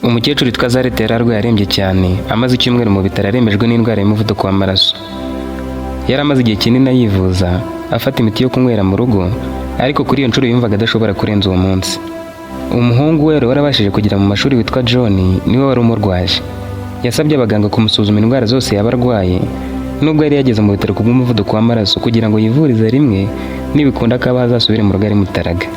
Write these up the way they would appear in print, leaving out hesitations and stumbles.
Umukecuru witwa Zarete yari arwaye arembye cyane, amaze icyumweru mu bitaro arembejwe n'indwara y'umuvuduko w'amaraso. Yari amaze igihe kinini ayivuza, afata imiti yo kunywera mu rugo, ariko kuri iyo nshuro yumvaga adashobora kurenza uwo munsi. Umuhungu we wari warabashije kugera mu mashuri witwa John niwe wari umurwaje. Yasabye abaganga kumusuzuma indwara zose yaba arwaye, nubwo yari yageze mu bitaro kubw'umuvuduko w'amaraso, kugira ngo yivurize rimwe, nibikunda akaba azasubire mu rugo ari mutaraga.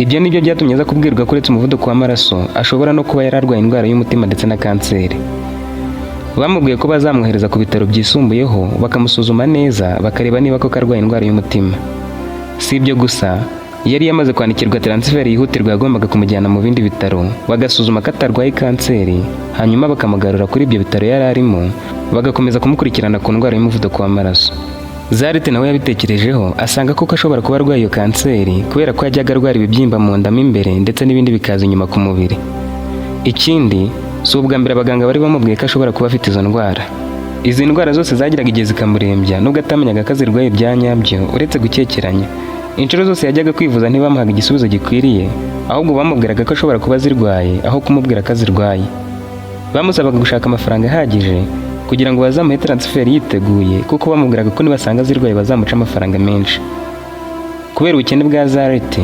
Ibyo nibyo byatumye aza kubwirwa ko uretse umuvuduko w'amaraso ashobora no kuba yari arwaye indwara y'umutima ndetse na kanseri. Bamubwiye ko bazamwohereza ku bitaro byisumbuyeho, bakamusuzuma neza, bakareba niba koko arwaye indwara y'umutima. Si ibyo gusa, yari yamaze kwandikirwa transfer yihutirwa yagombaga kumujyana mu bindi bitaro, bagasuzuma ko atarwaye kanseri, hanyuma bakamugarura kuri ibyo bitaro yari arimo, bagakomeza kumukurikirana ku ndwara y'umuvuduko w'amaraso. Zarete nawe yabitekerejeho, asanga koko ashobora kuba arwaye iyo kanseri, kubera ko yajyaga arwara ibibyimba mu nda mo imbere ndetse n'ibindi bikaza inyuma ku mubiri. Ikindi, si ubwa mbere abaganga bari bamubwiye ko ashobora kuba afite izo ndwara. Izi ndwara zose zagiraga igihe zikamurembya, nubwo atamenyaga ko azirwaye bya nyabyo uretse gukekeranya. Inshuro zose yajyaga kwivuza ntibamuhaga igisubizo gikwiriye, ahubwo bamubwiraga ko ashobora kuba azirwaye aho kumubwira ko azirwaye. Bamusabaga gushaka amafaranga ahagije kugira ngo bazamuhe transfer yiteguye, kuko bamubwiraga ko nibasanga azirwaye bazamuca amafaranga menshi. Kubera ubukene bwa Zarete,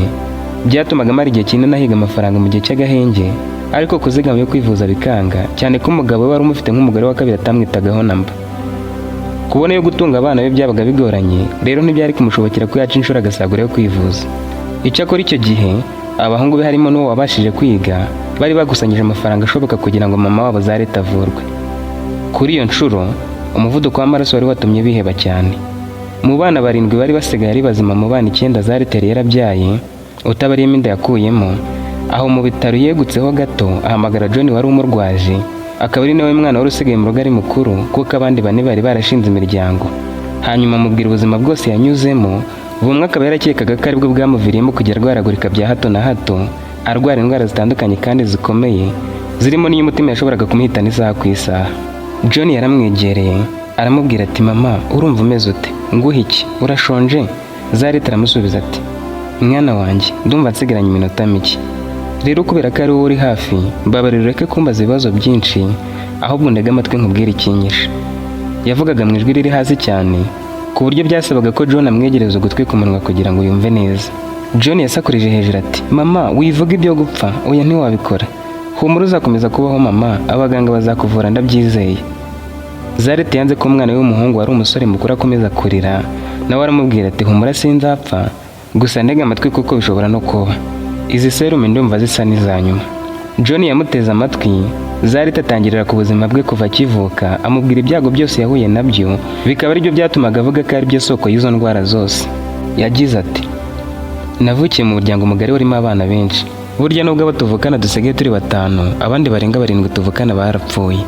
byatumaga amara igihe kinini ahiga amafaranga mu gihe cy'agahenge, ariko kuzigama yo kwivuza bikanga, cyane ko umugabo we wari umufite nk'umugore wa kabiri atamwitagaho namba. Kubona yo gutunga abana be byabaga bigoranye, rero ntibyari kumushobokera ko yaca inshuro agasagura yo kwivuza. Icyakora icyo gihe abahungu be, harimo n'uwo wabashije kwiga, bari bakusanyije amafaranga ashoboka kugira ngo mama wabo Zarete avurwe. Kuri iyo nshuro umuvuduko w'amaraso wari watumye biheba cyane. Mu bana barindwi bari basigaye ari bazima mu bana icyenda Zarete yari yarabyaye, utabariyemo inda yakuyemo, aho mu bitaro yegutseho gato ahamagara John wari umurwaje, akaba ari nawe mwana wari usigaye mu rugo ari mukuru, kuko abandi bane bari barashinze imiryango. Hanyuma amubwira ubuzima bwose yanyuzemo, bumwe akaba yarakekaga ko aribwo bwamuviriyemo kujya arwaragurika bya hato na hato, arwara indwara zitandukanye kandi zikomeye, zirimo n'iy'umutima yashoboraga kumuhitana isaha ku isaha. John yaramwegereye aramubwira ati: "Mama, urumva umeze ute? Nguhe iki? Urashonje?" Zarete aramusubiza ati: "Mwana wanjye, ndumva nsigaranye iminota mike. Rero kubera ko ari wowe uri hafi, mbabarira ureke kumbaza ibibazo byinshi, ahubwo ndege amatwi nkubwire ikinyishe." Yavugaga mu ijwi riri hasi cyane, ku buryo byasabaga ko John amwegereza ugutwi ku munwa kugira ngo yumve neza. John yasakurije hejuru ati: "Mama, wivuga ibyo gupfa. Oya, ntiwabikora. Humura, uzakomeza kubaho mama, abaganga bazakuvura, ndabyizeye." Zarete yanze ko umwana we w'umuhungu wari umusore mukuru akomeza kurira, nawe aramubwira ati: "Humura, sinzapfa, gusa ntega amatwi kuko bishobora no kuba. Izi serume ndumva zisa n'iza nyuma." John yamuteze amatwi, Zarete atangirira ku buzima bwe kuva akivuka, amubwira ibyago byose yahuye nabyo, bikaba aribyo byatumaga avuga ko aribyo soko y'izo ndwara zose. Yagize ati: "Navukiye mu muryango mugari urimo abana benshi. Burya nubwo abo tuvukana dusigaye turi batanu, abandi barenga barindwi tuvukana barapfuye.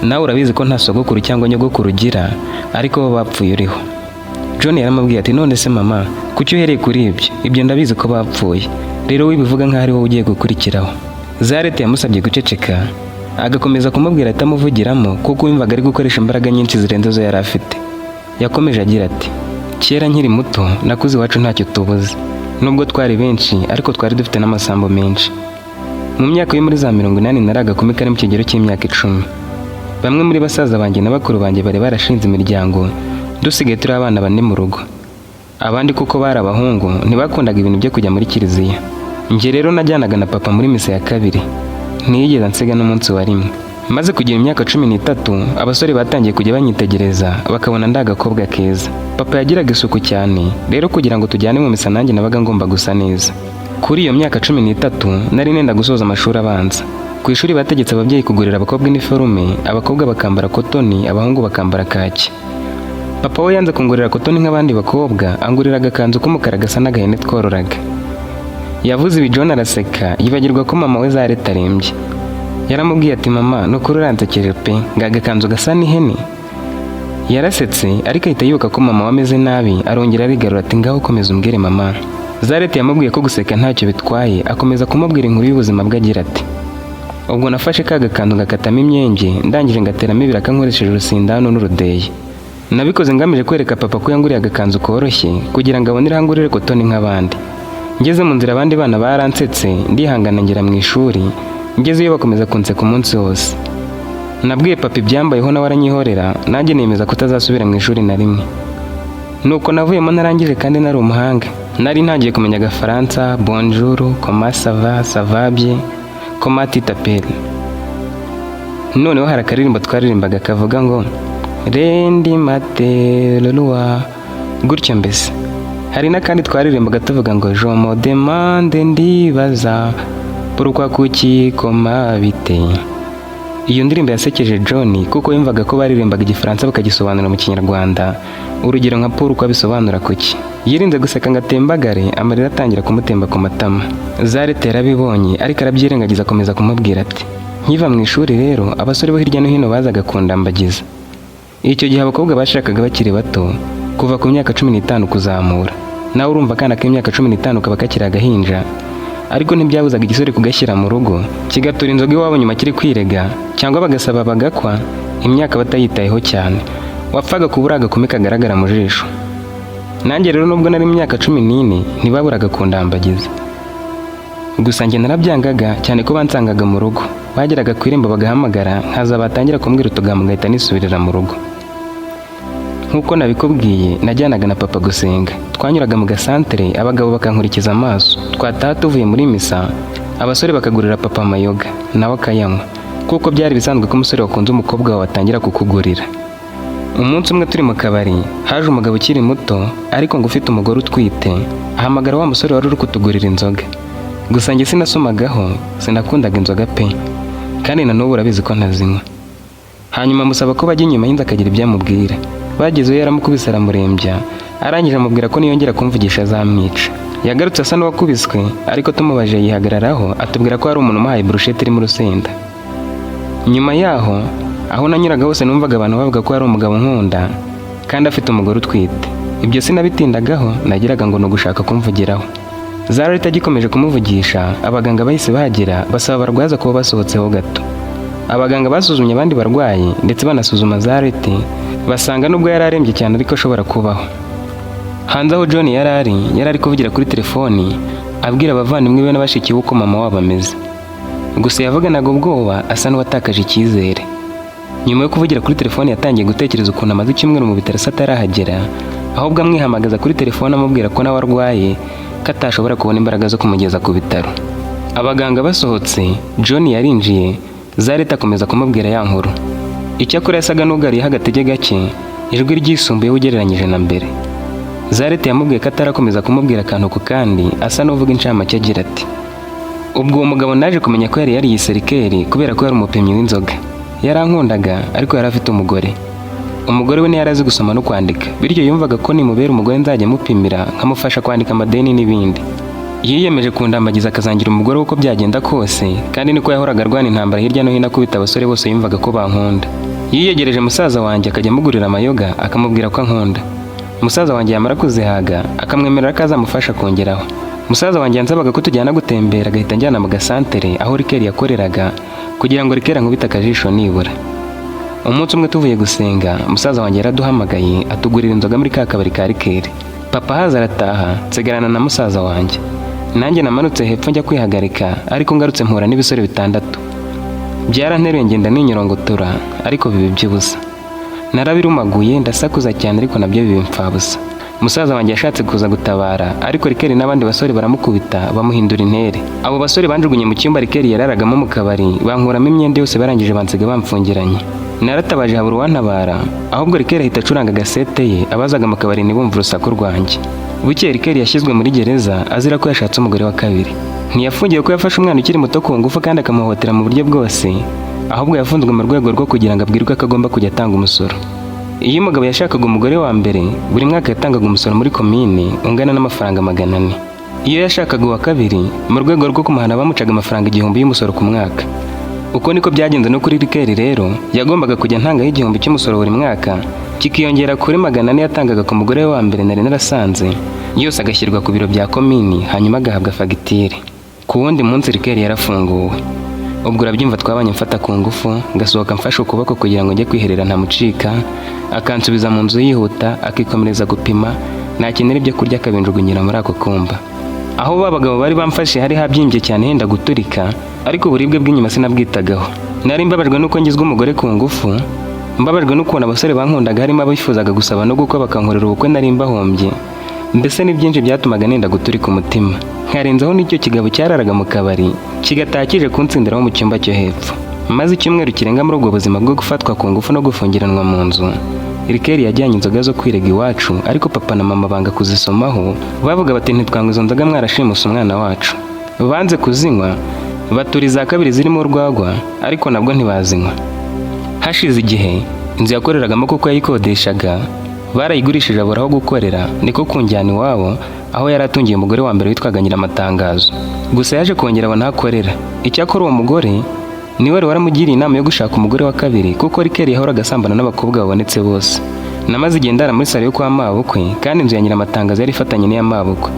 Nawe urabizi ko nta sogokuru cyangwa nyogokuru ugira, ariko bo bapfuye uriho." John yaramubwiye ati: "None se mama, kuki uhereye kuri ibyo? Ibyo ndabizi ko bapfuye, rero wibivuga nk'aho ari wowe ugiye gukurikiraho." Zarete yamusabye guceceka, agakomeza kumubwira atamuvugiramo, kuko yumvaga ari gukoresha imbaraga nyinshi zirenze izo yari afite. Yakomeje agira ati: "Kera nkiri muto nakuze iwacu ntacyo tubuze. Nubwo twari benshi, ariko twari dufite n'amasambu menshi. Mu myaka yo muri za 80 nari agakumi kari mu kigero cy'imyaka 10. Bamwe muri basaza banjye na bakuru banjye bari barashinze imiryango, dusigaye turi abana bane mu rugo. Abandi, kuko bari abahungu, ntibakundaga ibintu byo kujya muri kiliziya. Njye rero najyanaga na papa muri misa ya kabiri, ntiyigeze ansiga n'umunsi wa rimwe. Maze kugira imyaka 13, abasore batangiye kujya banyitegereza, bakabona ndi agakobwa keza. Papa yagiraga isuku cyane, rero kugira ngo tujyane mu misa nanjye nabaga ngomba gusa neza. Kuri iyo myaka 13 nari nenda gusoza amashuri abanza. Ku ishuri bategetse ababyeyi kugurira abakobwa iniforume, abakobwa bakambara kotoni, abahungu bakambara kaki. Papa we yanze kungurira kotoni nk'abandi bakobwa, angurira agakanzu k'umukara gasa n'agahene twororaga." Yavuze ibi, John araseka, yibagirwa ko mama we Zarete arembye. Yaramubwiye ati: "Mama, ni ukuri uransekeje pe, ngo agakanzu gasa n'ihene?" Yarasetse, ariko ahita yibuka ko mama we ameze nabi, arongera arigarura ati: "Ngaho komeza umbwire, mama." Zarete yamubwiye ko guseka ntacyo bitwaye, akomeza kumubwira inkuru y'ubuzima bwe agira ati: "Ubwo nafashe ka gakanzu ngakatamo imyenge, ndangije ngateramo ibiraka nkoresheje urusindano n'urudeyi. Nabikoze ngamije kwereka papa ko yanguriye agakanzu koroshye, kugira ngo abonere aho angurire kotoni nk'abandi. Ngeze mu nzira abandi bana baransetse, ndihangana ngera mu ishuri. Ngezeyo bakomeza kunseka umunsi wose. Nabwiye papa ibyambayeho, nawe aranyihorera, nanjye nemeza kutazasubira mu ishuri na rimwe. Nuko navuyemo ntarangije kandi nari umuhanga. Nari ntangiye kumenya Agafaransa: bonjour, comment ça va, ça va bien, comment tu t'appelles. Noneho hari akaririmbo twaririmbaga kavuga ngo "Lundi, mardi, le roi", gutyo mbese. Hari n'akandi twaririmbaga tuvuga ngo "Je me demande", ndibaza, "pourquoi", kuki, comment, bite. Iyo ndirimbo yasekeje John kuko yumvaga ko baririmbaga Igifaransa bakagisobanura mu Kinyarwanda, urugero nka "pourquoi" bisobanura kuki. Yirinze guseka ngo atembagare, amarira atangira kumutemba ku matama. Zarete yarabibonye ariko arabyirengagiza, akomeza kumubwira ati: "Nkiva mu ishuri rero, abasore bo hirya no hino bazaga kundambagiza. Icyo gihe abakobwa bashakaga bakiri bato, kuva ku myaka 15 kuzamura. Nawe urumva, akana k'imyaka 15 kaba kakiri agahinja, ariko ntibyabuzaga igisore kugashyira mu rugo, kigatura inzoga iwabo nyuma kiri kwirega, cyangwa bagasaba bagakwa, imyaka batayitayeho cyane. Wapfaga kubura agakumi kagaragara mu jisho. Nanjye rero nubwo nari mu myaka 14, ntibaburaga kundambagiza. Gusa njye narabyangaga cyane ko bansangaga mu rugo. Bageraga ku irembo bagahamagara, nkaza, batangira kumbwira utugambo ngahita nisubirira mu rugo. Nk'uko nabikubwiye, najyanaga na papa gusenga. Twanyuraga mu gasantere, abagabo bakankurikiza amaso. Twataha tuvuye muri misa, abasore bakagurira papa amayoga, nawe akayanywa, kuko byari bisanzwe ko umusore wakunze umukobwa wawe atangira kukugurira. Umunsi umwe turi mu kabari, haje umugabo ukiri muto ariko ngo ufite umugore utwite, ahamagara wa musore wari uri kutugurira inzoga. Gusa njye sinasomagaho, sinakundaga inzoga pe, kandi na n'ubu urabizi ko ntazinywa. Hanyuma musaba ko bajya inyuma y'inzu akagira ibyo amubwira. Bagezeyo yaramukubise aramurembya, arangije amubwira ko niyongera kumvugisha azamwica. Yagarutse asa n'uwakubiswe, ariko tumubajije yihagararaho, atubwira ko hari umuntu umuhaye burusheti irimo urusenda. Nyuma yaho, aho nanyuraga hose numvaga abantu bavuga ko hari umugabo nkunda kandi afite umugore utwite. Ibyo sinabitindagaho, nagiraga ngo ni ugushaka kumvugiraho. Zarita agikomeje kumuvugisha, abaganga bahise bahagera, basaba abarwaza kuba basohotseho gato. Abaganga basuzumye abandi barwayi ndetse banasuzuma Zarete, basanga nubwo yari arembye cyane ariko ashobora kubaho. Hanze aho John yari ari kuvugira kuri telefoni abwira abavandimwe be na bashiki be uko mama wabo ameze. Gusa yavuganaga ubwoba, asa n'uwatakaje icyizere. Nyuma yo kuvugira kuri telefoni, yatangiye gutekereza ukuntu amaze icyumweru mu bitaro se atarahagera, ahubwo amwihamagaza kuri telefoni amubwira ko nawe arwaye, ko atashobora kubona imbaraga zo kumugeza ku bitaro. Abaganga basohotse, John yarinjiye, Zareta akomeza kumubwira ya nkuru. Icyakora yasaga n'ugariyeho agatege gake, ijwi ryisumbuyeho ugereranyije na mbere. Zarete yamubwiye ko atarakomeza kumubwira akantu ku kandi, asa n'uvuga incamake agira ati: "Ubwo uwo mugabo naje kumenya ko yari yariyise Rikeri kubera ko yari umupimyi w'inzoga. Yarankundaga ariko yari afite umugore. Umugore we ntiyari azi gusoma no kwandika, bityo yumvaga ko nimubera umugore nzajya mupimira, nkamufasha kwandika amadeni n'ibindi. Yiyemeje kundambagiza akazangira umugore uko byagenda kose, kandi niko yahoraga arwana intambara hirya no hino akubita abasore bose yumvaga ko bankunda. Yiyegereje musaza wanjye akajya amugurira amayoga, akamubwira ko ankunda. Musaza wanjye yamara kuzihaga akamwemerera ko azamufasha kongeraho. Musaza wanjye yansabaga ko tujyana gutembera, agahita anjyana mu gasantere aho Rikeri yakoreraga, kugira ngo Rikeri ankubite akajisho nibura. Umunsi umwe tuvuye gusenga, musaza wanjye yaraduhamagaye atugurira inzoga muri ka kabari ka Rikeri. Papa haza arataha, nsigarana na musaza wanjye. Nanjye namanutse hepfo njya kwihagarika, ariko ngarutse mpura n'ibisore bitandatu. Byaranteruye ngenda ninyorongotora, ariko biba iby'ubusa. Narabirumaguye, ndasakuza cyane, ariko nabyo biba imfabusa. Musaza wanjye yashatse kuza gutabara, ariko Rikeri n'abandi basore baramukubita bamuhindura intere. Abo basore banjugunye mu cyumba Rikeri yararagamo mu kabari, bankuramo imyenda yose, barangije bansiga bamfungiranye. Naratabaje habura uwantabara, ahubwo Rikeri ahita acuranga gasete ye, abazaga mu kabari ntibumve urusaku rwanjye. Bukeye Rikeri yashyizwe muri gereza azira ko yashatse umugore wa kabiri. Ntiyafungiwe ko yafashe umwana ukiri muto ku ngufu kandi akamuhohotera mu buryo bwose, ahubwo yafunzwe mu rwego rwo kugira ngo abwirwe ko agomba kujya atanga umusoro. Iyo umugabo yashakaga umugore wa mbere, buri mwaka yatangaga umusoro muri komini ungana n'amafaranga 400. Iyo yashakaga uwa kabiri, mu rwego rwo kumuhana bamucaga amafaranga 1000 y'umusoro ku mwaka. Uko niko byagenze no kuri Rikeri rero, yagombaga kujya ntangaho 1000 cy'umusoro buri mwaka, kikiyongera kuri 400 yatangaga ku mugore we wa mbere nari narasanze, yose agashyirwa ku biro bya komini, hanyuma agahabwa fagitire. Ku wundi munsi Rikeri yarafunguwe. Ubwo urabyumva, twabanye mfata ku ngufu, ngasohoka mfashe ukuboko kugira ngo njye kwiherera ntamucika, akansubiza mu nzu yihuta, akikomereza gupima, nakenera ibyo kurya akabinjugunyira muri ako kumba. Aho ba bagabo bari bamfashe hari habyimbye cyane henda guturika, ariko uburibwe bw'inyuma sinabwitagaho. Nari mbabajwe n'uko ngizwe umugore ku ngufu, mbabajwe n'ukuntu abasore bankundaga harimo abifuzaga gusaba no gukwa bakankorera ubukwe nari mbahombye. Mbese ni byinshi byatumaga nenda guturika umutima, nkarenzaho n'icyo kigabo cyararaga mu kabari kigataha kije kunsindiraho mu cyumba cyo hepfo. Maze icyumweru kirenga muri ubwo buzima bwo gufatwa ku ngufu no gufungiranwa mu nzu. Rikeri yajyanye inzoga zo kwirega iwacu, ariko papa na mama banga kuzisomaho, bavuga bati: "Ntitwanywa izo nzoga mwarashimuse umwana wacu." Banze kuzinywa, batura iza kabiri zirimo urwagwa, ariko nabwo ntibazinywa. Hashize igihe, inzu yakoreragamo, kuko yayikodeshaga, barayigurishije abura aho gukorera, niko kunjyana iwabo aho yari atungiye umugore wa mbere witwaga Nyiramatangazo. Gusa yaje kongera abona aho akorera. Icyakora uwo mugore niwe wari waramugiriye inama yo gushaka umugore wa kabiri, kuko Rikeri yahoraga asambana n'abakobwa babonetse bose. Namaze igihe ndara muri salo yo kwa mabukwe, kandi inzu ya Nyiramatangazo yari ifatanye n'iya mabukwe.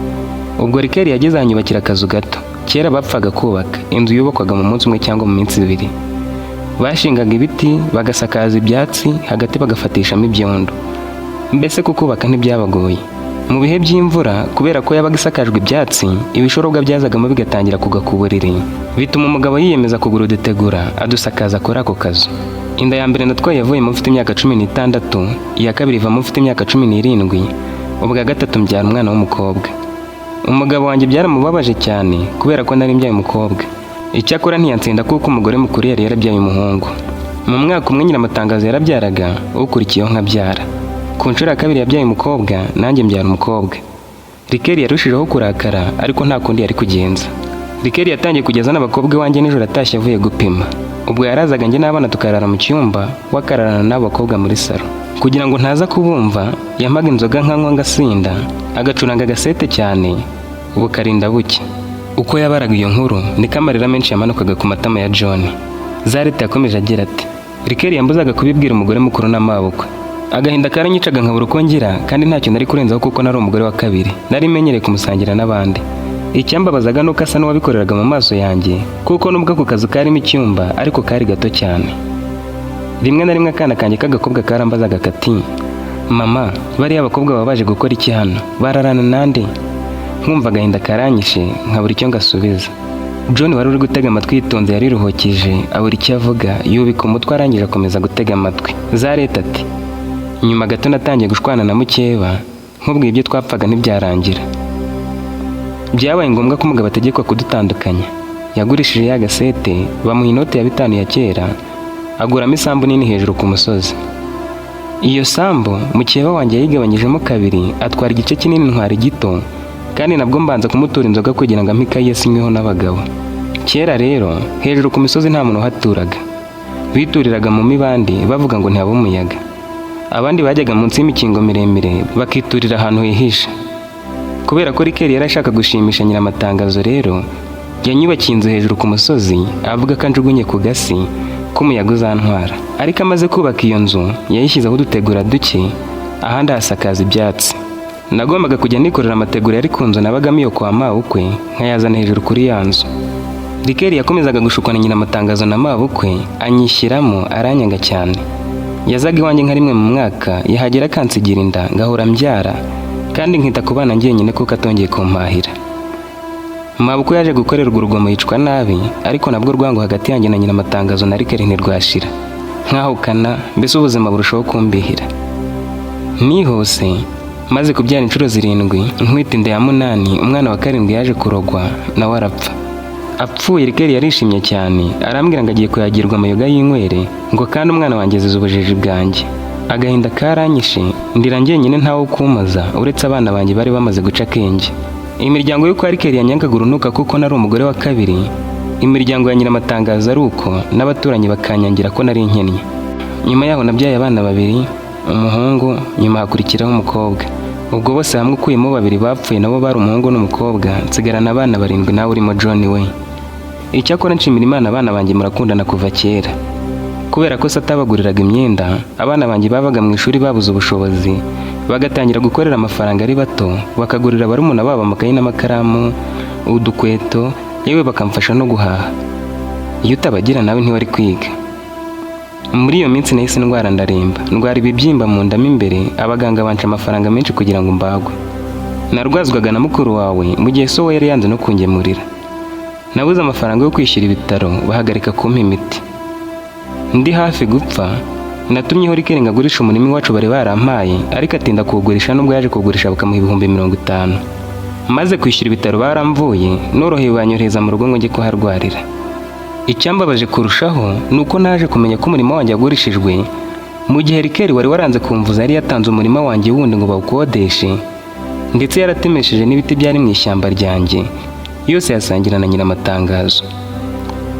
Ubwo Rikeri yageze ahanyubakira akazu gato. Kera bapfaga kubaka inzu yubakwaga mu munsi umwe cyangwa mu minsi 2. Bashingaga ibiti, bagasakaza ibyatsi, hagati bagafatishamo ibyondo. Mbese kukubaka ntibyabagoye. Mu bihe by'imvura, kubera ko yabaga isakajwe ibyatsi, ibishorobwa byazagamo bigatangira kugwa ku buriri, bituma umugabo yiyemeza kugura udutegura adusakaza kuri ako kazu. Inda ya mbere natwaye yavuyemo mfite imyaka 16, iya kabiri ivamo mfite imyaka 17, ubwa gatatu mbyara umwana w'umukobwa. Umugabo wanjye byaramubabaje cyane kubera ko nari mbyaye umukobwa. Icyakora ntiyatsinda, kuko umugore mukuru yari yarabyaye umuhungu. Mu mwaka umwe Nyiramatangazo yarabyaraga, ukurikiyeho nkabyara. Ku nshuro ya kabiri yabyaye umukobwa, nanjye mbyara umukobwa. Rikeri yarushijeho kurakara, ariko nta kundi yari kugenza. Rikeri yatangiye kujya azana abakobwa iwanjye nijoro atashye avuye gupima. Ubwo yarazaga, njye n'abana tukarara mu cyumba, we akararana n'abo bakobwa muri salo. Kugira ngo ntaza kubumva, yampaga inzoga nkanywa ngasinda, agacuranga agasete cyane bukarinda bucya. Uko yabaraga iyo nkuru niko amarira menshi yamanukaga ku matama ya John. Zarete yakomeje agira ati: "Rikeri yambuzaga kubibwira umugore mukuru n'amabukwe. Agahinda karanyicaga nkabura uko ngira, kandi ntacyo nari kurenzaho kuko nari umugore wa kabiri, nari menyereye kumusangira n'abandi. Icyambabazaga nuko asa n'uwabikoreraga mu maso yanjye, kuko nubwo ako kazu karimo icyumba ariko kari gato cyane. Rimwe na rimwe akana kanjye k'agakobwa karambazaga kati: 'Mama, bariya abakobwa baba baje gukora iki hano? Bararana nande?' Nkumva agahinda karanyishe, nkabura icyo ngasubiza." John wari uri gutega amatwi yitonze yariruhukije, abura icyo avuga, yubika umutwe, arangije akomeza gutega amatwi. Zareta ati: "Nyuma gato natangiye gushwana na mukeba, nkubwiye ibyo twapfaga ntibyarangira. Byabaye ngombwa ko umugabo ategekwa kudutandukanya. Yagurishije ya gasete, bamuha inote ya 5 ya kera, aguramo isambu nini hejuru ku musozi. Iyo sambu mukeba wanjye yayigabanyijemo kabiri, atwara igice kinini, ntwara igito, kandi nabwo mbanza kumutura inzoga kugira ngo ampe ikayi yasinyweho n'abagabo. Kera rero hejuru ku misozi nta muntu uhaturaga, bituriraga mu mibande bavuga ngo ntihaba umuyaga. Abandi bajyaga munsi y'imikingo miremire bakiturira ahantu hihishe. Kubera ko Rikeri yari ashaka gushimisha Nyiramatangazo rero, yanyubakiye inzu hejuru ku musozi, avuga ko anjugunye ku gasi ko umuyaga uzantwara. Ariko amaze kubaka iyo nzu, yayishyizeho udutegura duke, ahandi ahasakaza ibyatsi. Nagombaga kujya nikorera amategura yari ku nzu nabagamo iyo kwa mabukwe, nkayazana hejuru kuri ya nzu. Rikeri yakomezaga gushukwa na Nyiramatangazo na mabukwe, anyishyiramo, aranyanga cyane. Yazaga iwanjye nka rimwe mu mwaka, yahagera akansigira inda, ngahora mbyara kandi nkita ku bana njyenyine kuko atongeye kumpahira. Mabukwe yaje gukorerwa urugomo yicwa nabi, ariko nabwo urwango hagati yanjye na Nyiramatangazo na Rikeri ntirwashira. Nkahukana, mbese ubuzima burushaho kumbihira. Nihuse maze kubyara inshuro zirindwi, ntwite inda ya munani, umwana wa karindwi yaje kurogwa nawe arapfa. Apfuye, Rikeri yarishimye cyane, arambwira ngo agiye kuyagirwa amayoga y'inywere, ngo kandi umwana wanjye azize ubujiji bwanjye. Agahinda karanyishe, ndira njyenyine ntawe kumpoza uretse abana banjye bari bamaze guca akenge. Imiryango yo kwa Rikeri yanyangaga urunuka kuko nari umugore wa kabiri, imiryango ya Nyiramatangazo ari uko, n'abaturanyi bakanyangira ko nari nkennye. Nyuma yaho nabyaye abana babiri, umuhungu, nyuma hakurikiraho umukobwa. Ubwo bose hamwe ukuyemo babiri bapfuye nabo bari umuhungu n'umukobwa, nsigarana abana barindwi nawe urimo John we. Icyakora nshimira Imana, abana banjye murakundana kuva kera. Kubera ko se atabaguriraga imyenda, abana banjye bavaga mu ishuri babuze ubushobozi, bagatangira gukorera amafaranga ari bato, bakagurira barumuna babo amakayi n'amakaramu, udukweto, yewe bakamfasha no guhaha. Iyo utabagira nawe ntiwari kwiga. Muri iyo minsi nahise ndwara ndaremba, ndwara ibibyimba mu nda mo imbere, abaganga banca amafaranga menshi kugira ngo mbagwe. Narwazwaga na mukuru wawe mu gihe so we yari yanze no kungemurira. Nabuze amafaranga yo kwishyura ibitaro, bahagarika kumpa imiti. Ndi hafi gupfa, natumyeho Rikeri ngo agurishe umurima iwacu bari barampaye, ariko atinda kuwugurisha, nubwo yaje kuwugurisha bakamuha 50,000. Maze kwishyura ibitaro baramvuye, norohewe banyohereza mu rugo ngo njye kuharwarira. Icyambabaje kurushaho ni uko naje kumenya ko umurima wanjye wagurishijwe mu gihe Rikeri wari waranze kumvuza yari yatanze umurima wanjye wundi ngo bawukodeshe, ndetse yaratemesheje n'ibiti byari mu ishyamba ryanjye yose yasangira na Nyiramatangazo.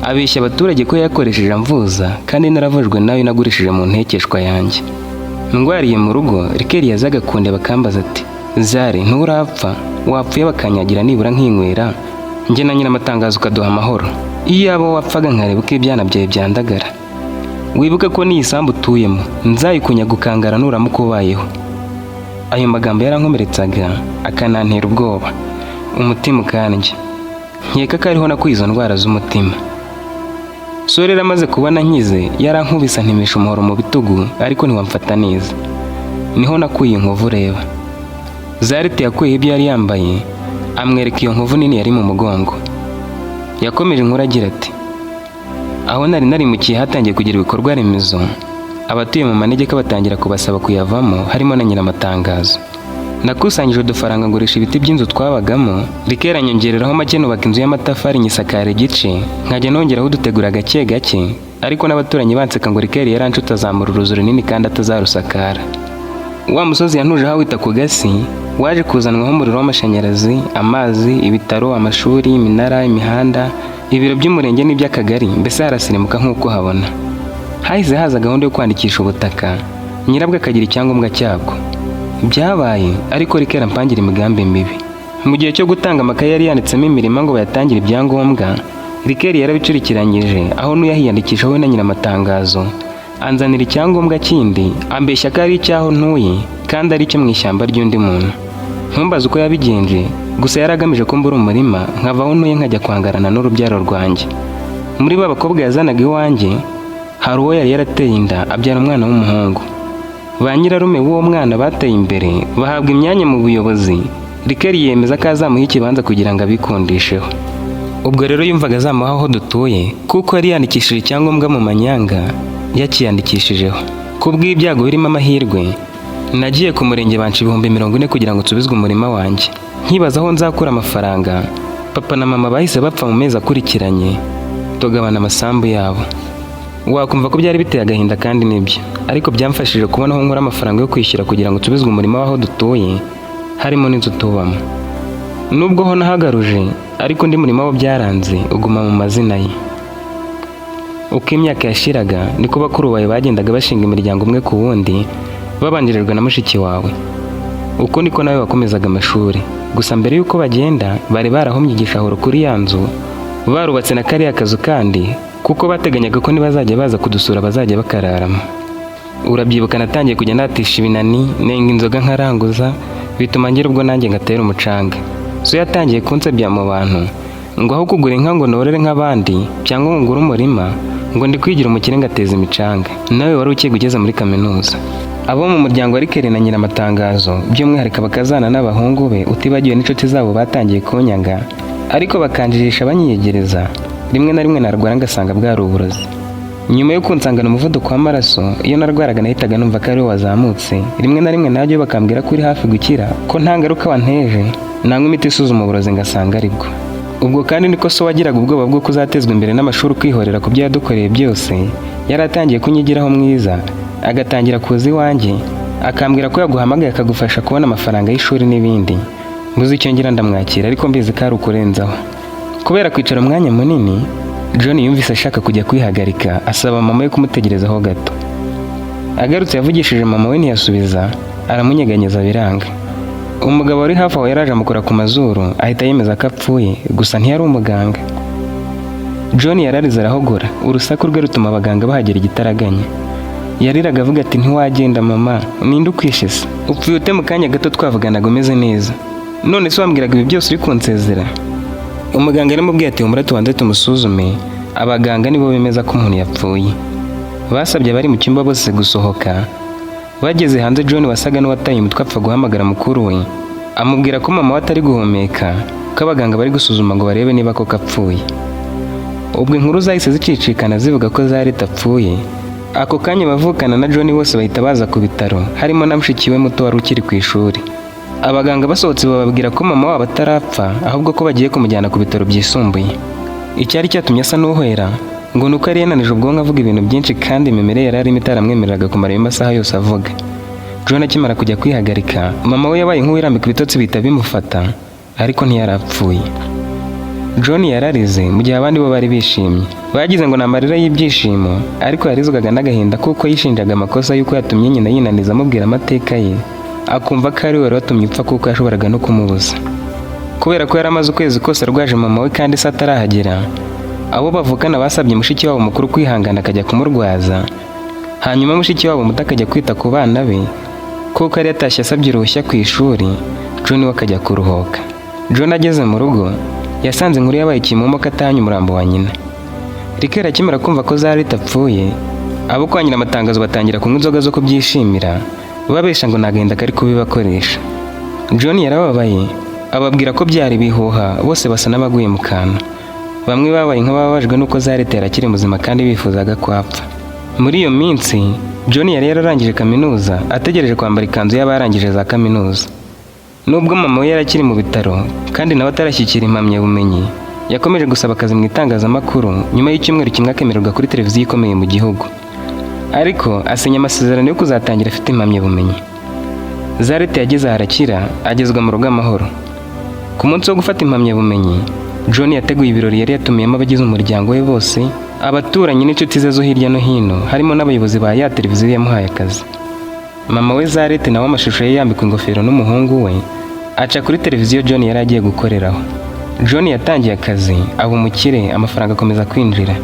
Abeshya abaturage ko yakoresheje amvuza, kandi naravujwe nayo nagurishije mu ntekeshwa yanjye. Ndwariye mu rugo, Rikeri yazaga kundeba akambaza ati: "Zare, nturapfa? Wapfuye bakanyagira nibura nkinywera, njye na Nyiramatangazo, ukaduha amahoro. Iyo yaba wapfaga nkareba uko ibyana byawe byandagara. Wibuke ko n'iyi sambu utuyemo nzayikunyaga ukangara nuramuka ubayeho." Ayo magambo yarankomeretsaga akanantera ubwoba, umutima ukandya. Nkeka ko ariho nakuye izo ndwara z'umutima. So rero amaze kubona nkize, yarankubise antemesha umuhoro mu bitugu, ariko ntiwamfata neza. Niho nakuye inkovu ureba. Zarete yakuyeho ibyo yari yambaye, amwereka iyo nkovu nini yari mu mugongo. Yakomeje inkuru agira ati: "Aho nari narimukiye hatangiye kugira ibikorwa remezo, abatuye mu manegeka batangira kubasaba kuyavamo, harimo na Nyiramatangazo. Nakusanyije udufaranga ngurisha ibiti by'inzu twabagamo, Rikera nyongereraho make, nubaka inzu y'amatafari nyisakara igice, nkajya nongeraho udutegura gake gake, ariko n'abaturanyi banseka ngo Rikeri yaranshutse azamura uruzu runini kandi atazarusakara. Wa musozi yantujeho awita ku gasi waje kuzanwaho umuriro w'amashanyarazi, amazi, ibitaro, amashuri, iminara, imihanda, ibiro by'umurenge n'iby'akagari, mbese harasirimuka nk'uko habona. Hahise haza gahunda yo kwandikisha ubutaka, nyirabwo akagira icyangombwa cyabwo. Byabaye ariko Rikera mpangira imigambi mibi. Mu gihe cyo gutanga amakaye yari yanditsemo imirima ngo bayatangire ibyangombwa, Rikeri yarabicurikiranyije, aho n'uyahiyandikishaho we na Nyiramatangazo, anzanira icyangombwa kindi, ambeshya ko ari icy'aho ntuye kandi ari icyo mu ishyamba ry'undi muntu. Ntumbaze uko yabigenje, gusa yari agamije ko mbura umurima, nkava aho ntuye nkajya kwangarana n'urubyaro rwanjye. Muri ba bakobwa yazanaga iwanjye, hari uwo yari yarateye inda abyara umwana w'umuhungu. Ba nyirarume b'uwo mwana bateye imbere, bahabwa imyanya mu buyobozi. Rikeri yemeza ko azamuha ikibanza kugira ngo abikundisheho. Ubwo rero yumvaga azamuha aho dutuye, kuko yari yandikishije icyangombwa mu manyanga yakiyandikishijeho. Ku bw'ibyago birimo amahirwe, nagiye ku murenge banca 40,000 kugira ngo nsubizwe umurima wanjye. Nkibaza aho nzakura amafaranga, papa na mama bahise bapfa mu mezi akurikiranye, tugabana amasambu yabo. Wakumva ko byari biteye agahinda, kandi nibyo, ariko byamfashije kubona aho nkura amafaranga yo kwishyura kugira ngo nsubizwe umurima w'aho dutuye, harimo n'inzu tubamo. Nubwo ho nahagaruje, ariko undi murima wo byaranze uguma mu mazina ye. Uko imyaka yashiraga niko bakuru bawe bagendaga bashinga imiryango umwe ku wundi, babanjirijwe na mushiki wawe. Uko niko nawe wakomezaga amashuri. Gusa mbere y'uko bagenda, bari barahomye igishahuro kuri ya nzu, barubatse na kariya kazu kandi, kuko bateganyaga ko nibazajya baza kudusura bazajya bakararamo. Urabyibuka natangiye kujya natisha ibinani, nenga inzoga nkaranguza, bituma ngira ubwo nanjye ngatera umucanga. So yatangiye kunsebya mu bantu, ngo aho kugura inka ngo norore nk'abandi cyangwa ngo ngure umurima, ngo ndi kwigira umukire ngateza imicanga. Nawe wari ukiga ugeze muri kaminuza. Abo mu muryango wa Rikeri na Nyiramatangazo, by'umwihariko abakazana n'abahungu be, utibagiwe n'inshuti zabo, batangiye kunyanga, ariko bakanjijisha banyiyegereza. Rimwe na rimwe narwara ngasanga bwari uburozi. Nyuma yo kunsangana umuvuduko w'amaraso, iyo narwaraga nahitaga numva ko ariwo wazamutse. Rimwe na rimwe najyayo bakambwira ko uri hafi gukira, ko nta ngaruka wanteje, nanywa imiti isuzuma uburozi ngasanga aribwo. Ubwo kandi niko so wagiraga ubwoba bwo kuzatezwa imbere n'amashuri ukihorera ku byo yadukoreye byose, yari atangiye kunyigiraho mwiza, agatangira kuza iwanjye akambwira ko yaguhamagaye akagufasha kubona amafaranga y'ishuri n'ibindi. Mbuze icyo ngira ndamwakira, ariko mbizi ko ari ukurenzaho. Kubera kwicara umwanya munini, John yumvise ashaka kujya kwihagarika, asaba mama we kumutegerezaho gato. Agarutse yavugishije mama we ntiyasubiza, aramunyeganyeza biranga. Umugabo wari hafi aho yaraje amukora ku mazuru, ahita yemeza ko apfuye, gusa ntiyari umuganga. John yararize arahogora, urusaku rwe rutuma abaganga bahagera igitaraganya. Yariraga avuga ati: "Ntiwagenda mama, ninde ukwishe se? Upfuye ute mu kanya gato twavuganaga umeze neza? None se wambwiraga ibi byose uri kunsezera?" Umuganga yaramubwiye ati: "Humura, tubanze tumusuzume." Abaganga nibo bemeza ko umuntu yapfuye. Basabye abari mu cyumba bose gusohoka. Bageze hanze, John wasaga n'uwataye umutwe apfa guhamagara mukuru we. Amubwira ko mama we atari guhumeka, ko abaganga bari gusuzuma ngo barebe niba koko apfuye. Ubwo inkuru zahise zicicikana zivuga ko Zarete apfuye. Ako kanya abavukana na John bose bahita baza ku bitaro, harimo na mushiki we muto wari ukiri ku ishuri. Abaganga basohotse bababwira ko mama wabo atarapfa, ahubwo ko bagiye kumujyana ku bitaro byisumbuye. Icyari cyatumye asa n'uhwera ngo ni uko yari yananije ubwonko avuga ibintu byinshi, kandi imimerere yari arimo itaramwemereraga kumara ayo masaha yose avuga. John akimara kujya kwihagarika, mama we yabaye nk'uwirambika ibitotsi bihita bimufata, ariko ntiyarapfuye. John yararize mu gihe abandi bo bari bishimye. Bagize ngo ni amarira y'ibyishimo, ariko yarizwaga n'agahinda kuko yishinjaga amakosa y'uko yatumye nyina yinaniza amubwira amateka ye, akumva ko ari we wari watumye upfa kuko yashoboraga no kumubuza. Kubera ko yari amaze ukwezi kose arwaje mama we kandi se atarahagera, abo bavukana basabye mushiki wabo mukuru kwihangana akajya kumurwaza, hanyuma mushiki wabo muto akajya kwita ku bana be, kuko yari yatashye asabye uruhushya ku ishuri, John we akajya kuruhuka. John ageze mu rugo, yasanze inkuru yabaye kimomo ko atahanye umurambo wa nyina. Rikeri akimara kumva ko Zarete apfuye, abo kwa Nyiramatangazo batangira kunywa inzoga zo kubyishimira, babesha ngo ni agahinda kari kubibakoresha. John yarababaye, ababwira ko byari ibihuha, bose basa n'abaguye mu kantu. Bamwe babaye nk'abababajwe n'uko Zarete yari akiri muzima kandi bifuzaga ko apfa. Muri iyo minsi, John yari yararangije kaminuza, ategereje kwambara ikanzu y'abarangije za kaminuza. Nubwo mama we yari akiri mu bitaro kandi nawe atarashyikira impamyabumenyi, yakomeje gusaba akazi mu itangazamakuru. Nyuma y'icyumweru kimwe akemererwa kuri televiziyo ikomeye mu gihugu, ariko asinya amasezerano yo kuzatangira afite impamyabumenyi. Zarete yageze aha arakira, agezwa mu rugo amahoro. Ku munsi wo gufata impamyabumenyi, John yateguye ibirori yari yatumiyemo abagize umuryango we bose, abaturanyi n'inshuti ze zo hirya no hino, harimo n'abayobozi ba ya televiziyo yamuhaye akazi. Mama we Zarete nawe amashusho ye yambikwa ingofero n'umuhungu we aca kuri televiziyo John yari agiye gukoreraho. John yatangiye akazi, aba umukire, amafaranga akomeza kwinjira.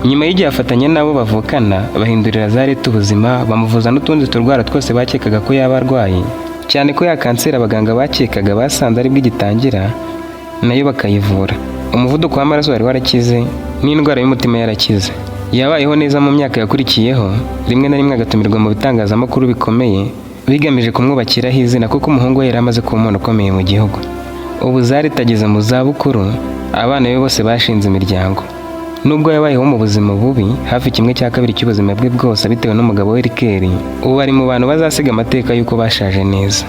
Nyuma y'igihe afatanya n'abo bavukana bahindurira Zarete ubuzima, bamuvuza n'utundi turwara twose bakekaga ko yaba arwaye, cyane ko ya kanseri abaganga bakekaga basanze aribwo igitangira, nayo bakayivura. Umuvuduko w'amaraso wari warakize n'indwara y'umutima yarakize. Yabayeho neza mu myaka yakurikiyeho, rimwe na rimwe agatumirwa mu bitangazamakuru bikomeye bigamije kumwubakiraho izina, kuko umuhungu we yari amaze kuba umuntu ukomeye mu gihugu. Ubu Zarete ageze mu zabukuru, abana be bose bashinze imiryango. Nubwo yabayeho mu buzima bubi hafi kimwe cya kabiri cy'ubuzima bwe bwose bitewe n'umugabo we Rikeri, ubu ari mu bantu bazasiga amateka y'uko bashaje neza.